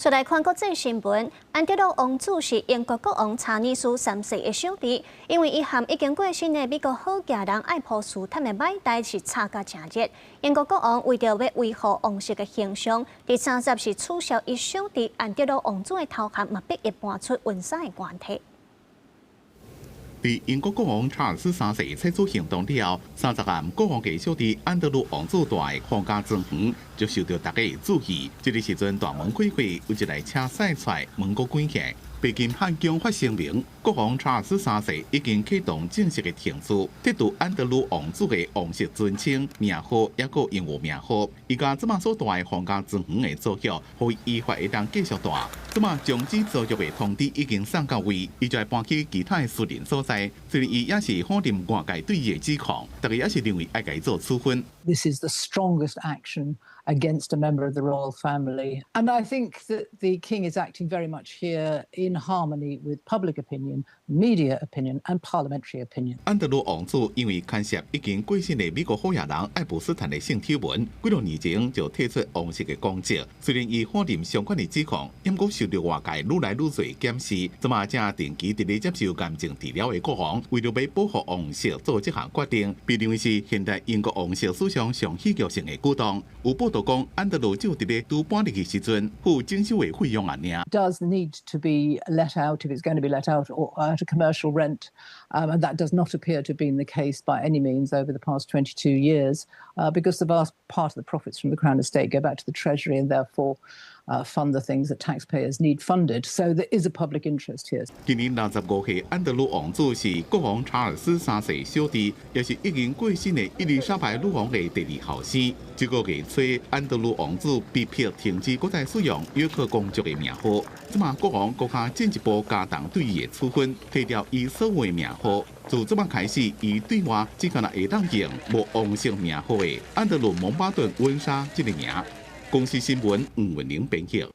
再來看國際新聞，安德魯王子是英國國王查爾斯三世的小弟，因為伊和已經過身的美國好額人愛潑斯坦的買代是炒甲誠熱。英國國王為著欲維護王室的形象，佇30是取消伊小弟安德魯王子的頭銜，嘛逼伊搬出溫莎的官邸。佇英國國王查爾斯三世採取行動了後，30暗國王的小弟安德魯王子蹛的皇家莊園就受著大家的注意。這个時陣大門開開，有一台車駛出來，門閣關起來。白金漢宮發聲明，國王查爾斯三世已經啟動正式的程序，撤除安德魯王子的王室尊稱、名號，抑閣榮譽名號。伊共這馬所蹛的皇家莊園的租約，予伊依法會當繼續蹛。這馬終止租約的通知已經送到位，伊就會搬去其他的私人所在。雖然伊也是否認外界對伊的指控，大家也是認為愛共伊做處分。 This is the strongest action against a member of the royal family, and I think that the king is acting very much here in harmony with public opinion, media opinion, and parliamentary opinion. 安德魯王子因為牽涉已經過身的美國好額人愛潑斯坦的性醜聞，幾多年前就退出王室的公職。雖然伊否認相關的指控，毋過受著外界愈來愈濟檢視，這馬正定期佇咧接受癌症治療的國王，為著欲保護王室做這項決定，被認為是現代英國王室史上上戲劇性的舉動。有報道講，安德魯就佇咧拄搬入去時陣，付整修的費用爾。 Does need to be let out if it's going to be let out or at a commercial rent, and that does not appear to have been the case by any means over the past 22 years, because the vast part of the profits from the Crown Estate go back to the Treasury and therefore fund the things that taxpayers need funded. So there is a public interest here. 今年65歲，安德魯王子是國王查爾斯三世小弟，也是已經過身的伊麗莎白女王的第二後生。這個月初，安德魯王子被迫停止閣再使用約克公爵的名號。這馬國王閣較進一步加重對伊的處分，撤掉伊所有的名號。自這馬開始，伊對外只干焦會當用無王室名號的安德魯蒙巴頓溫莎這个名。公視新聞吳文玲編譯。